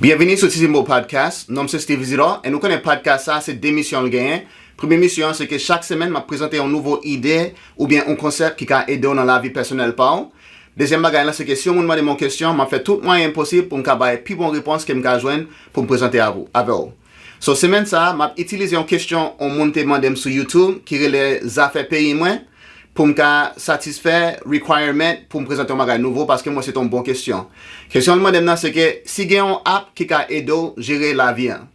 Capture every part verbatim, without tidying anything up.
Byenvini sou Tizimbo Podcast. Non m se Steve Isidore, e nou konnen podcast sa se de misyon l genyen. Premye misyon an se ke chak semèn m ap prezante yon nouvo ide oubyen yon konsèp ki ka ede w nan lavi pèsonèl pa w. Dezyèm bagay lan se ke si yon moun mande m yon kesyon, m ap fè tout mwayen posib pou m ka bay pi bon repons ke m ka jwenn pou m prezante avè w. So, semèn sa a, m ap itilize yon kesyon yon moun te mande m sou YouTube ki rele Zafè Peyi Mwen, pou m ka satisfè requirement pou m prezante yon bagay nouvo, paske m wè se te yon bon kesyon. Kesyon l mande m nan se ke si gen yon app ki ka ede w jere lavi an.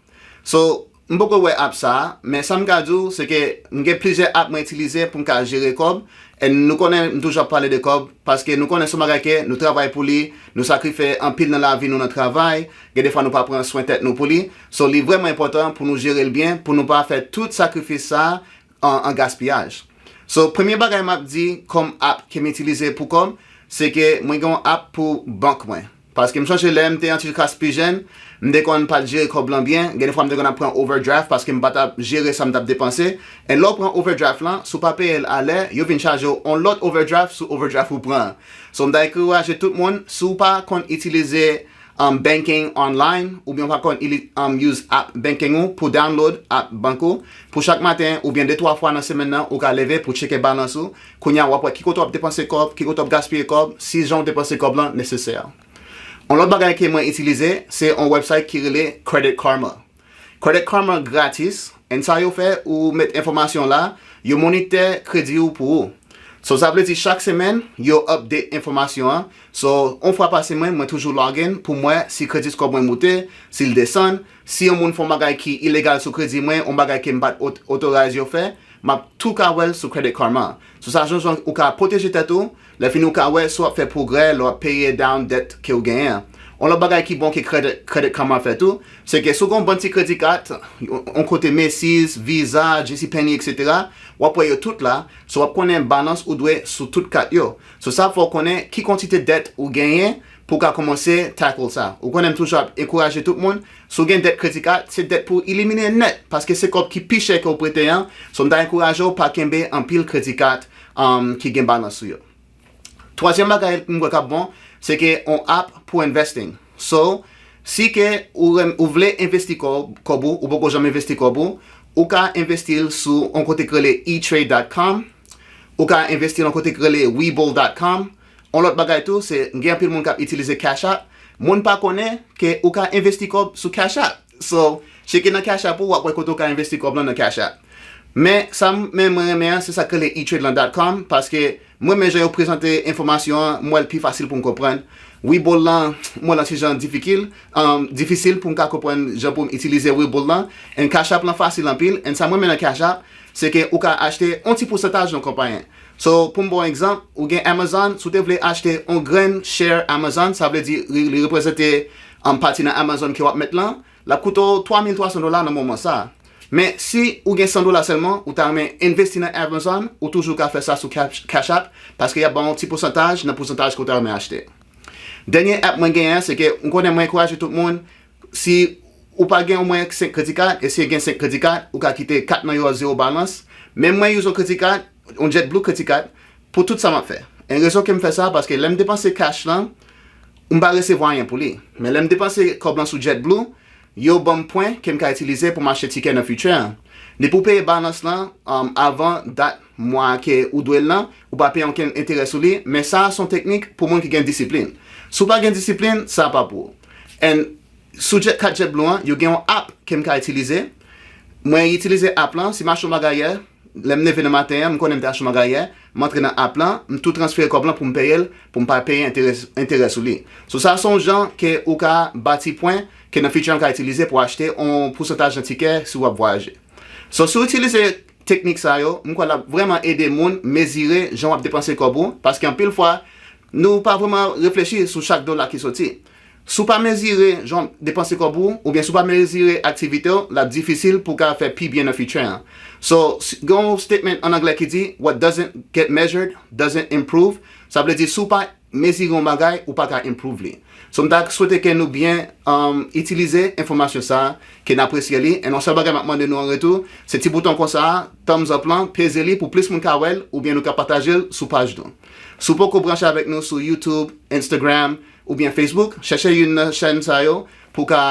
So, m poko wè app sa a, men sa m ka di w se ke m gen plizyè app mwen itilize pou m ka jere kòb, e nou konnen m toujou ap pale de kòb, paske nou konnen se yon bagay ke nou travay pou li, nou sakrifye anpil nan lavi nou nan travay, gen defwa nou pa pran swen tèt nou pou li. So, li vrèman enpòtan pou nou jere l byen, pou nou pa fè tout sakrifis sa a an, an gaspiyaj. So, premye bagay m ap di kòm app ke m itilize pou kòb, se ke mwen gen yon app pou bank mwen. Paske m sonje lè m te yon ti kras pi jèn, m te konn pa t jere kòb lan byen, gen defwa m te konn ap pran overdraft paske m pa t ap jere sa m t ap depanse. E lè w pran overdraft lan, si w pa peye l alè, yo vin chaje w yon lòt overdraft sou overdraft ou pran an. So, m ta ankouraje tout moun, si w pa konn itilize um, banking online, oubyen w pa konn ili- um, use app banking ou pou download app bank ou, pou chak maten oubyen de twa fwa nan semèn nan, ou ka leve pou tcheke balans ou. Kounye a, w ap wè ki kote w ap depanse kòb, ki kote w ap gaspiye kòb, si jan w depanse kòb lan nesesè. Yon lòt bagay ke mwen itilize, se yon website ki rele Credit Karma. Credit Karma gratis, and sa yo fè, ou met enfòmasyon la, yo monitè kredi ou pou ou. So, sa vle di chak semèn, yo update enfòmasyon an. So, yon fwa pa semèn, mwen toujou log in pou m wè si kredi score mwen moute, si l desann, si yon moun fè yon bagay ki ilegal sou kredi mwen, yon bagay ke m pa t ot- authorize yo fè, m ap tou ka wè l sou Credit Karma. So, sa jan jan ou ka pwoteje tèt ou, lè fini ou ka wè si w ap fè pwogrè, lè w ap peye down dèt ke w genyen an. Yon lòt bagay ki bon ke Credit, Credit Karma fè tou, se ke si w gen yon bann ti kredi kat, yon yon kote Macy's, Visa, JCPenney, etsetera, w ap wè yo tout la, so w ap konnen balans ou dwe sou tout kat yo. So sa ap fè w konnen ki kantite dèt ou genyen pou w ka kòmanse tackle sa. Ou konnen m toujou ap enkouraje tout moun, si w gen dèt kredi kat, se dèt pou w elimine nèt, paske se kòb ki pi chè ke w prete an, so m ta enkouraje w pa kenbe anpil kredi kat um, ki gen balans sou yo. Twazyèm bagay m kwè k ap bon, se ke yon app pou investing. So, si ke ou, renm- ou vle envesti kòb, kòb ou, ou poko janm envesti kòb ou, ou ka envesti l sou yon kote k rele e trade dot com, ou ka envesti l yon kote k rele webull dot com. Yon lòt bagay tou, se gen anpil moun k ap itilize Cash App. Moun pa konnen ke ou ka envesti kòb sou Cash App. So, tcheke nan Cash App ou, w ap wè kote w ka envesti kòb lan nan Cash App. Men, sa m- men mwen renmen an, se sa k rele e trade lan dot com, paske m renmen jan yo prezante enfòmasyon an, m wè l pi fasil pou m konprann. Webull lan, m wè l yon ti jan difikil, um, difisil pou m ka konprann jan pou m itilize Webull lan. And Cash App lan fasil anpil. And sa m renmen nan Cash App, se ke ou ka achte yon ti pousantaj nan konpayi. So, pou m ba w egzanp, ou gen Amazon, si w te vle achte yon grenn share Amazon, sa vle di li, li reprezante um, pati nan Amazon ke w ap met lan, l ap koute w twa mil twa san dola nan moman sa a. Men, si ou gen san dola sèlman, ou ta renmen envesti nan Amazon, ou toujou ka fè sa sou Cash Cash App, paske y ap ba w yon ti pousantaj nan pousantaj ke w ta renmen achte. Dènye app mwen genyen an, se ke m konnen mwen ankouraje tout moun, si ou pa gen omwen senk kredi kat, e si gen senk kredi kat, ou ka kite kat nan yo a zewo balans. Men mwen use yon kredi kat, yon JetBlue kredi kat, pou tout sa m ap fè. E rezon ke m fè sa, paske lè m depanse cash lan, m pa resevwa anyen pou li. Men lè m depanse kòb lan sou JetBlue, yo ban m pwen ke m ka itilize pou m achte tikè nan future an. Depi w peye balans lan, um, avan dat mwa ke ou dwe l lan, ou pa peye okenn enterè sou li, men sa a se yon teknik pou moun ki gen disiplin. Si w pa gen disiplin, sa pa pou ou. And sou Jet, kat JetBlue an, yo gen yon app ke m ka itilize. Mwen itilize app lan, si m achte yon bagay yè, lè m leve nan maten an, m konnen m te achte yon bagay yè, m antre nan app lan, m tou transfere kòb lan pou m peye l, pou m pa peye enterè, enterè sou li. So sa se yon jan ke ou ka bati pwen ke nan future an w ka itilize pou achte yon pousantaj nan tikè si w ap vwayaje. So si w itilize teknik sa yo, m kwè l ap vrèman ede moun mezire jan w ap depanse kòb ou, paske anpil fwa, nou pa vrèman reflechi sou chak dola ki soti. Si w pa mezire jan w depanse kòb ou, oubyen si w pa mezire aktivite w, l ap difisil pou w ka fè pi byen nan future an. So, s- gen yon statement an anglè ki di, "What doesn't get measured doesn't improve." Sa vle di, si w pa mezire yon bagay, ou pa ka improve li. So, m ta swete ke nou byen um, itilize enfòmasyon sa a, ke n apresye li. E yon sèl bagay m ap mande nou an retou, se ti bouton konsa a, thumbs up lan, peze li pou plis moun ka wè l, oubyen nou ka pataje l sou paj nou. Si w poko branche avèk nou sou YouTube, Instagram, oubyen Facebook, chèche youn nan chèn sa yo, pou w ka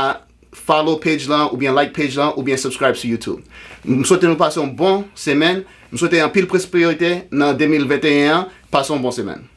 follow page lan, oubyen like page lan, oubyen subscribe sou YouTube. M swete nou pase yon bon semèn. M swete anpil pwosperite nan de mil venteyen an. Pase yon bon semèn.